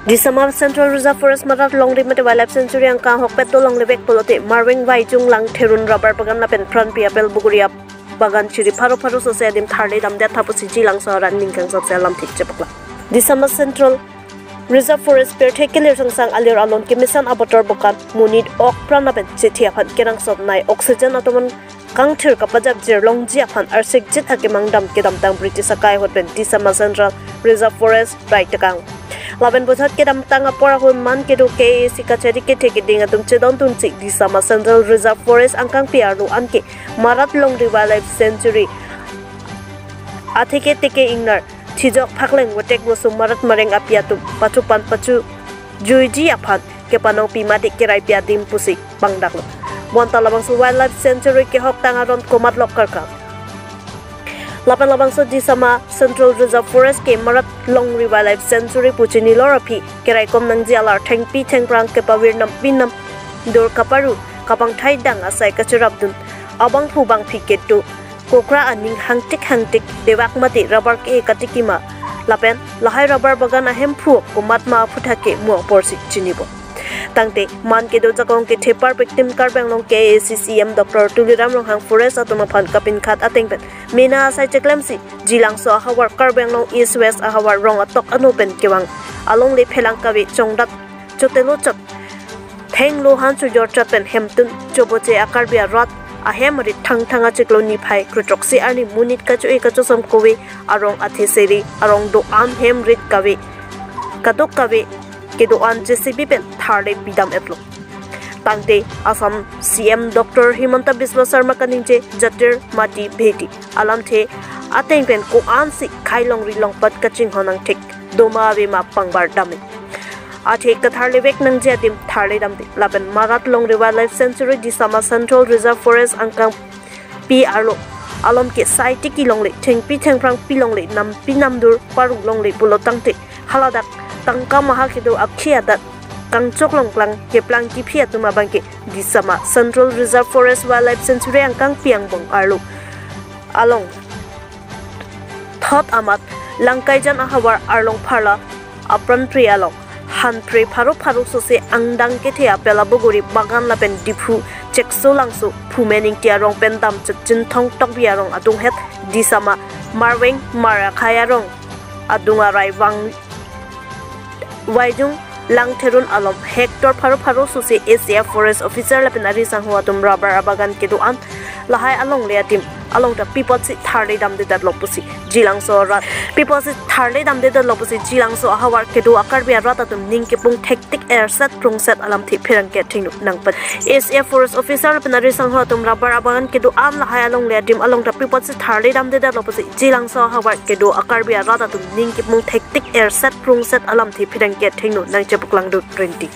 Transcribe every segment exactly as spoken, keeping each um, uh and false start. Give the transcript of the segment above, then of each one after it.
Disama Central Reserve Forest Marat Longri mate Wildlife Sanctuary angkang ahokpet dolonglevek pulote Marweng Waijung Langtherun rubber bagan lapen Pranpi apel buguri abagan chiri pharo pharo sose adim tharle damde tha pusi Jilangso arat ning kangsam se alamthe chepaklang. Disama Central Reserve Forest pirthe kelir sangsang alir alon kemesan abotor bokan monit ok pran lapen chethi aphan kerangsot nai oxygen atoman kangthir kapajap jirlongji aphan arsikjit akemang dam kedamtang British akai ahut pen Disama Central Reserve Forest rai tekang. Lapen bujat kedamtang apor ahut man kedo K A A C kachari kethe keding atum chedon tunsi Disama Central Reserve Forest angkangpi arlo anke Marat Longri Wildlife Sanctuary atheke teke ingnar thijok phakleng votek vosum Marat Mareng api atum pachupan pachu juiji aphan kepanongpi mate keraipi adim pusi pangdaklo. Bonta labangso Wildlife Sanctuary kehoktang aron komat lok karkar. Lapen labangso Disama Central Reserve Forest ke Marat Longri Wildlife Sanctuary pu chinilor aphi keraikom nangji alar thengpi thengphrang kepavir nampi namdur kaparu kapangthai dang asai kacherapdun abangphu bangphi kedo kokra aning hangtik hangtik dewak mate rubber ke katikima lapen lahai rubber bagan ahemphu komatma aphuthak ke mo aporsi chinibo. Tangte man kedo jakong kethe parpik tim Karbi Anglong K A A C C E M Doctor Tuliram Ronghang forest atum aphan kapinkhat ateng pen mena asai cheklemsi Jilangso ahavar Karbi Anglong East West ahavar rong atok ano pen kevang alongle phelang kave chongdat chotelo chot thenglo han chojor chot pen hemtun choboche a-Karbi arat ahem arit thangthang achiklo niphai krutroksi arni monit kacho-e kachosom kove arong athe seri arong do-an hem rit kave kadok kave kedo-an J C B pen tharle pidam etlo. Tangte Assam C M Doctor Himanta Biswa Sarma kaningje Jatir Mati Bheti alamthe ateng pen ko-ansi khai longri longpat kachinghon angthek doma avema pangbar dame. Athe katharlevek nangji adim tharle damde lapen Marat Longri Wildlife Sanctuary Disama Central Reserve Forest angkangpi arlo alom ke sai tiki longle thengpi thengphrang pi longle nampi namdur paru longle pulo tangte haladak tangka maha kedo akhei adat kangchok longplang keplang kiphi atum abangke Disama Central Reserve Forest Wildlife Sanctuary angkangpi angbong arlo along thot amat Langkaijan ahavar arlong pharla apranpri along hanpre pharo pharo sose angdang kethe apel abuguri bagan lapen Diphu Chekso Langso Phumen Ingti arong pen dam chechin thong tokbi arong adunghet Disama Marweng Marakhai arong adung arai vang Waijung Langtherun alom hectare pharo pharo sose S A F forest officer lapen ari sangho atum rubber abagan kedo-an lahai alongle adim along ta pi apotsi tharle damde datlo pusi Jilangso arat pi apotsi tharle damde datlo pusi Jilangso ahavar kedo a-Karbi arat atum ning kepung thektik erset prungset alamthe pherangke thengno nangpat. S A F forest officer lapen ari sangho atum rubber abagan kedo-an lahai alongle adim along ta pi apotsi tharle damde datlo pusi Jilangso ahavar kedo a-Karbi arat atum ning kepung thektik erset prungset alamthe pherangke thengno nangchepaklang dut rinti.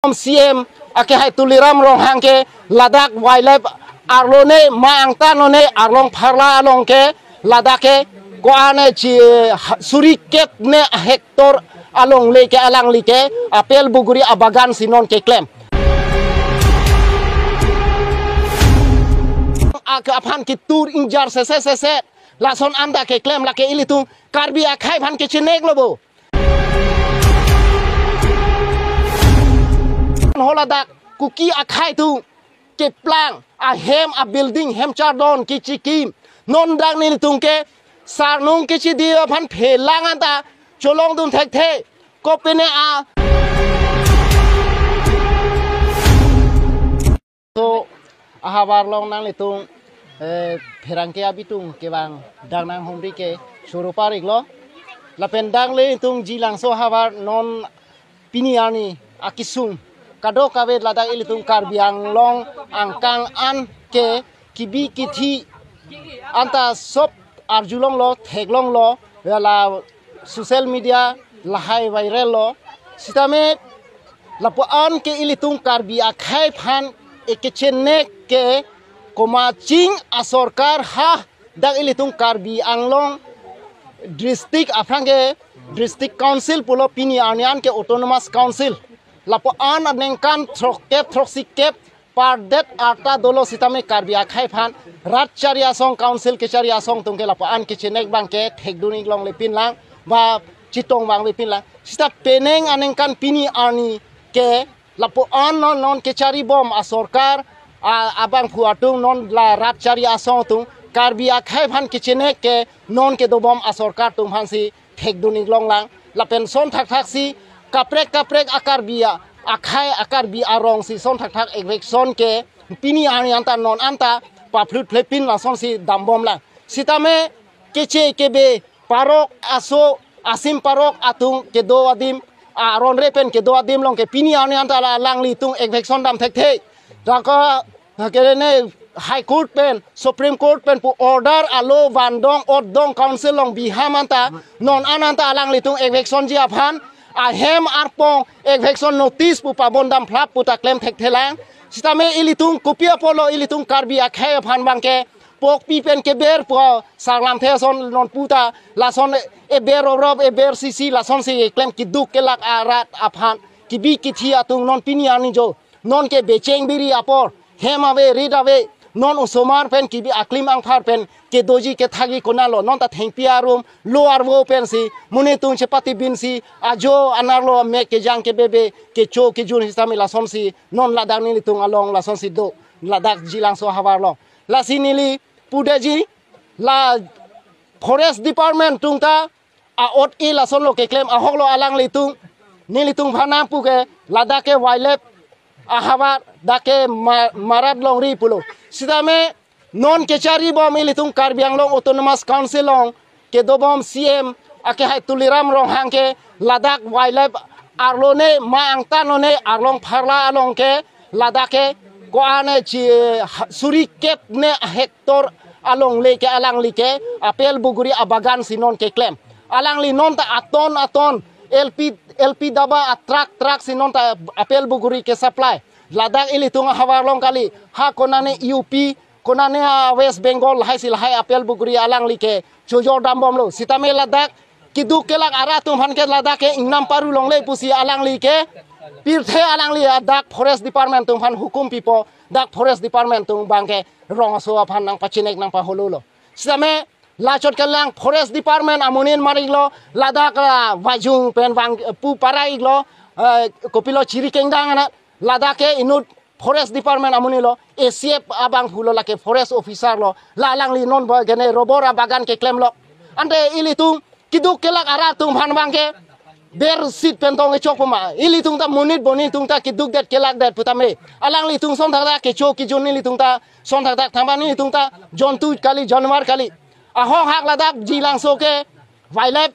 C M akehai Tuliram Ronghang ke ladak wildlife arlo ne ma angtan lo ne arlong pharla along ke ladak ke ko-an ne chi ha- suri ket ne hectare alongle ke alangli ke apel buguri abagan si non keklem. Ak aphan kitur ingjar sese sese lason anda keklem lake ilitum Karbi akhei aphan kechenek lo bo. Holadak Kuki akhei atum keplang ahem a-building hem chardon kichikim. Non dang nelitum ke sarnung kichidi aphan phelang anta cholongdun thekthe. Kopine a so ahavar along nanglitum eh, pherangke abitung kevang dang nanghumri ke choro pariklo. Lapen dang le itum Jilangso ahavar non pini arni akesung kadokave ladak ilitum Karbi Anglong angkang an ke kibi kithi anta sop arjulonglo, theklonglo, la social media lahai viral lo. Sitame lapu-an ke ilitum Karbi akhei aphan ekechenek ke komat ching asorkar ha dak ilitum Karbi Anglong district aphrang ke District Council pulo, pini arni an ke Autonomous Council. Lapu-an aningkan throkkep throksi kep pardet arta dolo sitame Karbi akhei aphan rat chari asong, council kechari asong atum ke lapu-an kechenek abang ke thekdun ik longle pinlang, ba chetong abang ave pinlang. Sita penang aningkan pini arni ke lapu-an non non kechari bom asorkar a, abangphu atum, non la rat chari asong atum Karbi akhei aphan kechenek ke non kedo bom asorkar atum aphansi thekdun ik longlang. Lapen son thakthak si kaprek kaprek a-Karbi a, akhei a-Karbi arong si son thakthak eviction ke pini arni anta non anta paphlutphlet pin lasonsi dambomlang. Sitame keche kebe parok aso asim parok atum kedo adim, aron re pen kedo adim along ke pini arni anta la alanglitum eviction dam thekthe. Daka kerene High Court pen, Supreme Court pen pu order alo vandong otdong council along biham anta non an anta alanglitum eviction ji aphan ahem arpong eviction notice pu pabon dam phlap pu ta klem thekthelang. Sitame ilitum kopi apotlo ilitum Karbi akhei aphan abang ke pokpi pen keber pu sarlamthe ason non pu ta lason eber orop eber sisi lasonsi klem, keduk kelak arat aphan kebi kethe atum non pini arni jo non ke becheng biri apor, hem ave rit ave, non osomar pen kebi aklim angphar pen kedoji kethakji konatlo, non ta thengpi arum lo arvo pensi monit atum chepatibinsi ajo anerlo mek kejang kebebe kecho kejun sitame lasonsi non ladak nelitum along lasonsi do, ladak Jilangso ahavar along. Lasi neli pudetji, la Forest Department atum ta a-ot-e lasonlo keklem, ahoklo alanglitum, nelitum aphan nangpu ke ladak ke wildlife ahavar, dak ke ma-, Marat Longri pulo. Sitame non kechari bom ilitum Karbi Anglong Autonomous Council along kedo bom C M akehai Tuliram Ronghang ke ladak wildlife arlo ne ma angtan lo ne arlong pharla along ke ladak ke ko-an ne chi ha-, suri kep ne hectare alongle ke alangli ke apple buguri abagan si non keklem. Alangli non ta aton aton L P, L P daba a-truck truck si non ta apple buguri kesupply. Ladak ilitum ahavar along kali, ha konane U P, konane a-West Bengal lahai si lahai apple buguri alangli ke chojor dambomlo. Sitame ladak keduk kelak arat atum aphan ke ladak ke ingnam paru longle pusi alangli ke pirthe alangli, a, dak Forest Department atum aphan hukum pipo, dak Forest Department atum abang ke rong aso aphan nangpachinek nangpaholo lo. Sitame lachot kelang Forest Department amonit mar iklo, ladak, a, vajung pen vang, pu para iklo, eh, kopilo chiri kengdang ana, ladak ke inut Forest Department amonit lo, A C F abangphu lo, lake forest officer lo, la alangli non ba gene rubber abagan keklemlo. Ante ilitum keduk kelak arat atum aphan abang ke bersit pen tong echok puma. Ilitum ta monit boni tum ta keduk det kelak det putame, alanglitum son thakthak kecho kejun, nelitum ta son thakthak thangba, nelitum ta jontu kali, janwar kali. Ahok hak ladak Jilangso ke wildlife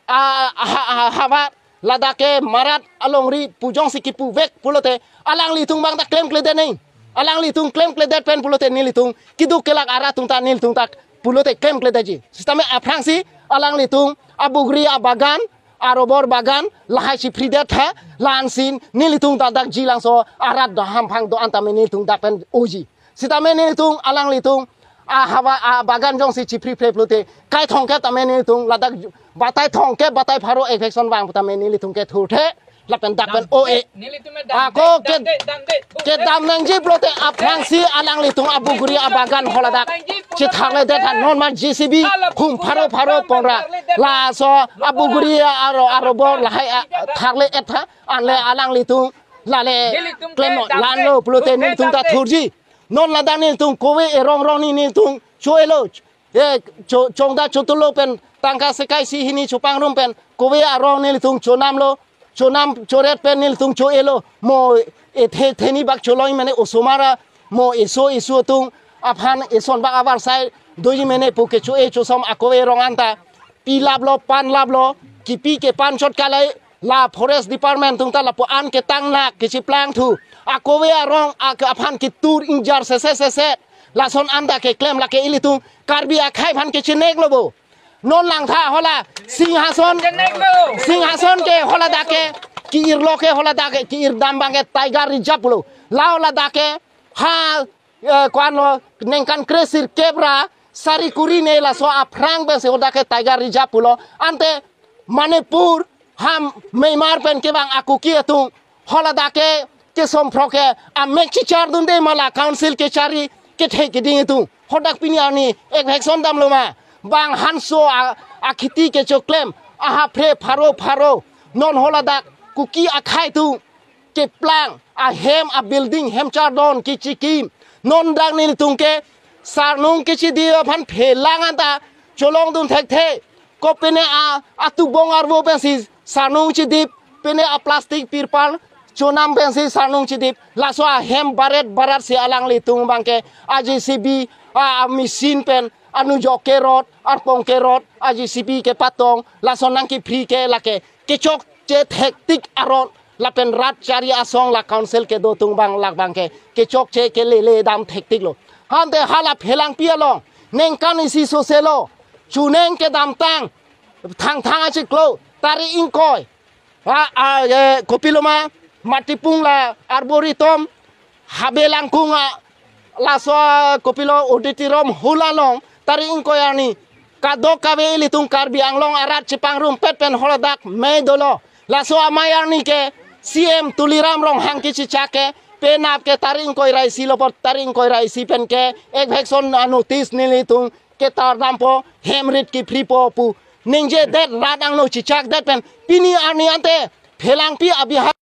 a, a, ha, ha, havar, ladak ke Marat Longri pu jongsi kepuvek pulote alanglitum abang ta klemkledet nang. Alanglitum klemkledet pen pulote nelitum keduk kelak arat atum ta nelitum ta pulote klemkledetji. Sitame aphrangsi alanglitum abuguri abagan, arubber bagan lahai si phridet tha, la-ansi nelitum ta dak Jilangso arat do hamphang do-an tame nelitum dak pen oji. Sitame nelitum alanglitum ahavar abagan jongsi chiphri phre pulote kaithong ke tame nelitum ladak batai thong ke batai pharo eviction vang tame nelitum ke thurthe lapen dak pen o-e. Nelitum me dam ako de, ke dam de, dam de, thurthe kedam nangji pulote aphrangsi alanglitum abuguri abagan holadak chethakledet tha, non ma J C B hum pharo pharo ponra, laso abuguri aro arubber lahai a, thakle-et tha, anle alanglitum lale nelitum ke klemlo dam lanlo de, pulote thurthe nelitum ta dam de, thurji. Non ladak nelitum kove erong rong ni nelitum cho-elo. E, cho-, chongda chotolo pen tangka sekai si hini chopangrum pen kove arong nelitum chonamlo. Chonam choret pen nelitum cho-elo. Mo e the-, theni bak cholong mene osomar a, mo eso eso atum aphan eson bak avarsai doji mene pu kecho-e chosom akove rong anta pilaplo, panlaplo, kipi kepan chot kalai, la Forest Department atum ta lapu-an ketang nak kechiplang thu. Akove arong ak-, aphan ketur ingjar sese sese. Lason anta keklem lake ilitum Karbi akhei aphan kechineklo bo. Non langtha hola Singhason, Singhason ke holadak ke, ke-irlo ke holadak ke, ke-irdam abang ke Tiger Reserve pulo. La holadak ke ha eh, ko-anlo ningkan kresirkep ra sari kuri ne laso aphrang pensi hodak ke Tiger Reserve pulo. Ante Manipur, ha Myanmar pen kevang a-Kuki atum, haladak ke, kesomprok ke, amek chichar dunde ma la council kechari, kethe keding atum. Hadak pini arni, eviction damlo ma. Bang hanso a, akhiti kechoklem, ahapre pharo pharo. Non haladak, Kuki akhei atum keplang, ahem, a-building, hem chardon, kechikim. Non dak nelitum ke, sarnung kechidip aphan phelang anta, cholong dun thekthe. Kopine a, atubong arvo pensi sarnung chidip, pine a-plastic pirpal, chonam pensi sarnung chidip. Laso ahem baret barat si alanglitum abangke, a-J C B, a, a-machine pen, anujok kerot, arpong kerot, a-J C B kepatong, laso nangkephri ke lake, kechokche thektik aron, lapen rat chari asong la council kedo atum abang lak abangke, kechokche kelele dam thektiklo. Ante hala Phelangpi along, ningkan isi soselo, chuneng kedamtang, Thangthang achiklo, tarik ingkoi. A, a, e, kopilo ma, Matipung la Arboretum, Habe Langkung a, laso kopilo auditorium hall along, tarik ingkoi arni. Kadokave ilitum Karbi Anglong arat chepangrumpet pen haladak mei dolo. Laso amei arni ke C M Tuliram Ronghang kechechak ke, penap ke tarik ingkoi ra isi lo apot, tarik ingkoi ra isi pen ke, eviction a-notice nelitum ketar dampo, hem rit kephripo pu. Ningjedet rat angno chechakdet pen. Pini arni ante, Phelangpi abihar